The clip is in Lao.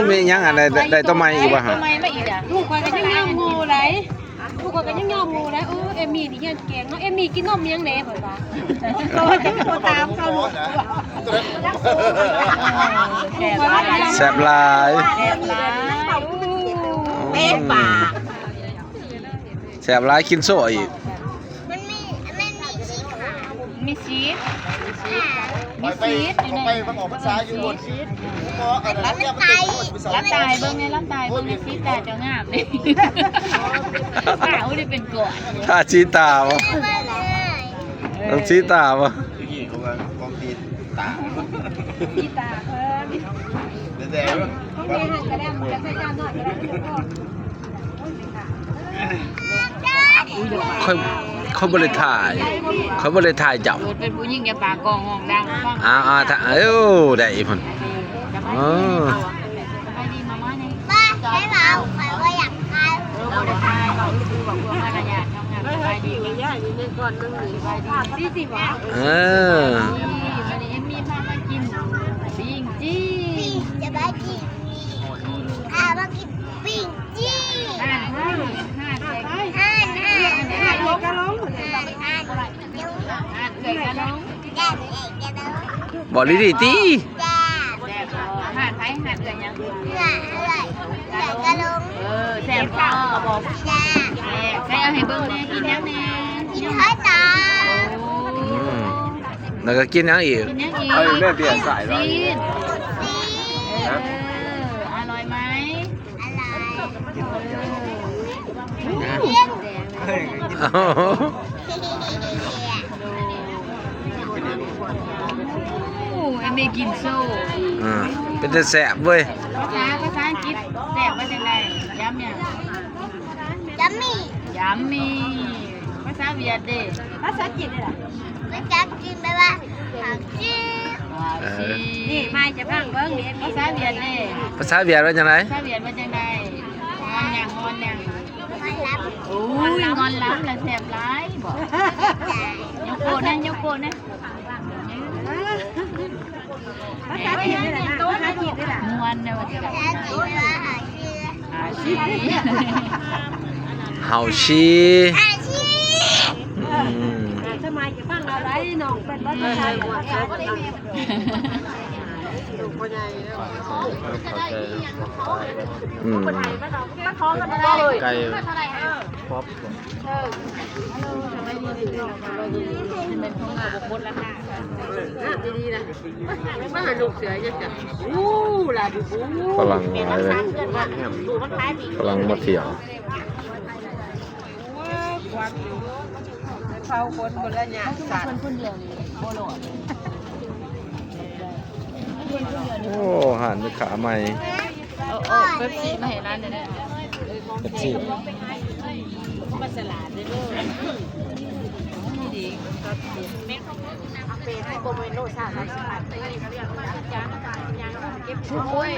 ມີຫຍັງອັນໃດ ໄດ້ໂຕໃໝ່ອີກບໍ່ຮະ? ໂຕໃໝ່ມາອີກອະ? ລູກຂ້ອຍກໍຍັງຍອມໂງ່ໄດ໋ ລູກຂ້ອຍກໍຍັງຍອມໂງ່ໄດ໋. ໂອ້ ເອມມີນີ້ຮຽນເກັ່ງເນາະ ເອມມີກິນນົມຫຍັງແດ່ ຂ້ອຍວ່າ. ໂຕຈັ່ງບໍ່ຕາມເຂົາລູກ. ແຊບຫຼາຍ ແຊບຫຼາຍ ເປັນປາກ ແຊບຫຼາຍ ກິນໂຊອີກ. ມັນມີ ມັນມີສີຂາວ ມີສີ ມີສີຢູ່ໃນ ໄປ ໄປ ໄປອອກພັນສາຢູ່ພຸ້ນ ບໍ່ ອັນນັ້ນ ລາວຕາຍ ລາວຕາຍ ເບິ່ງແນ່ ລາວຕາຍ ເບິ່ງແນ່ ສີຕາເຈົ້າງາມເດ້ ຕາບໍ່ໄດ້ເປັນກ້ອນ ທາສີຕາບໍ່ ເອີ ຕ້ອງສີຕາບໍ່? ເມື່ອກີ້ເຂົາວ່າຂອງຕີຕາ ສີຕາເພິ່ນ ແຕ່ ຂອງແມ່ຫັ້ນກະດຳ ກະໃສ່ຈານນ້ອຍກະໄດ້. ຂ້ອຍ ຂ້ອຍບໍ່ໄດ້ຖ່າຍ ຂ້ອຍບໍ່ໄດ້ຖ່າຍເຈົ້າ. ເປັນຜູ້ຍິງຢ່າປາກກ້ອງຮ້ອງດັງ. ອ່າ ອ່າ ຖ້າ ເອີ ໄດ້ພຸ້ນ. ເອີ ເອີ ບໍ່ໄດ້ຖ່າຍ ເວົ້າຊື່ໆ ບອກເພື່ອມາລະຍາດ. ເອີ ນີ້ ມື້ນີ້ເອມມີພາມາກິນປີ້ງຈີ່ ປີ້ງ ສະບາຍດີ ພາມາກິນ ປີ້ງຈີ່ ຮ້ານ ຮ້ານ ຮ້ານ ຮ້ານ ຮ້ານ ຮ້ານ ຮ້ານ ຮ້ານ ຮ້ານ ຮ້ານ ຮ້ານ ຮ້ານ ຮ້ານ ຮ້ານ ບໍ່ ລີລີຕິ ແຊບບໍ່? ຮ້ານໃຜ? ຮ້ານເອື້ອຍຫຍັງ? ເອື້ອຍ ເອື້ອຍກະລົງ. ເອີ ແຊບບໍ່? ແຊບ. ໃສ່ເອົາໃຫ້ເບິ່ງແດ່ ກິນຫຍັງແດ່? ກິນຫອຍຕາ. ໂອ້ ອືມ ແລ້ວກໍກິນຫຍັງອີກ? ກິນຫຍັງອີກ? ເອົາແມ່ເບຍໃສ່ ຊີ້ນ ເອີ ອະລ່ອຍໄໝ? ໂອ້ ເອມີກິນໂຊ ອ່າ ເປັນຕາແຊບເວີຍ. ພາສາ ພາສາອັງກິດແຊບວ່າຈັ່ງໃດ? ຢຳຫຍັງ? ຢຳມີ ຢຳມີ. ພາສາຫວຽດເດ? ພາສາຈີນເດລະ? ພາສາຈີນແປວ່າ ຫາວຊີ. ເອີ ນີ້ມາຈະຟັງເບິ່ງນີ້ ພາສາຫວຽດເດ? ພາສາຫວຽດວ່າຈັ່ງໃດ? ພາສາຫວຽດວ່າຈັ່ງໃດ? ງອນຫຍັງ? ງອນຫຍັງ? ໂອ້ຍ ງອນລຳລະແຊບຫຼາຍບໍ? ຍົກໂປ້ແດ່ ຍົກໂປ້ແດ່. ພາສາຈີນນີ້ແຫຼະນະ ພາສາຈີນນີ້ແຫຼະ ມ່ວນເດີວ່າຈັ່ງໃດ? ຫາວຊີ ຫາວຊີ ຫາວຊີ. ອືມ ສະໄໝຈະຟັງເອົາໄດ໋ ນ້ອງເປັນບໍ່ ພາສາຫວຽດ. ອືມ ໄກ່ ເອີ ສະບາຍດີ ເປັນຂອງເຮົາບໍ່ໝົດລະຄ່າ. ດີໆນະ ມາຫາລູກເສືອຈັກ ອູ້ ລາບູບູ. ຝຣັ່ງຫຼາຍເລີຍ ຝຣັ່ງມາທ່ຽວ. ເຜົາຄົນຄົນລະຍະສັດ ຄົນດຽວນີ້ບໍ່ລອດ. ໂອ້ ຮ້ານແມ່ຄ້າໃໝ່. ເອົາ ເອົາເປັບຊີມາໃຫ້ຮ້ານແດ່ເດີ ເປັບຊີ ມັນສະຫຼາດເດີ. ດີໆ ເປັນໃຫ້ໂກເມໂນຊາວ ໂອ້ຍ.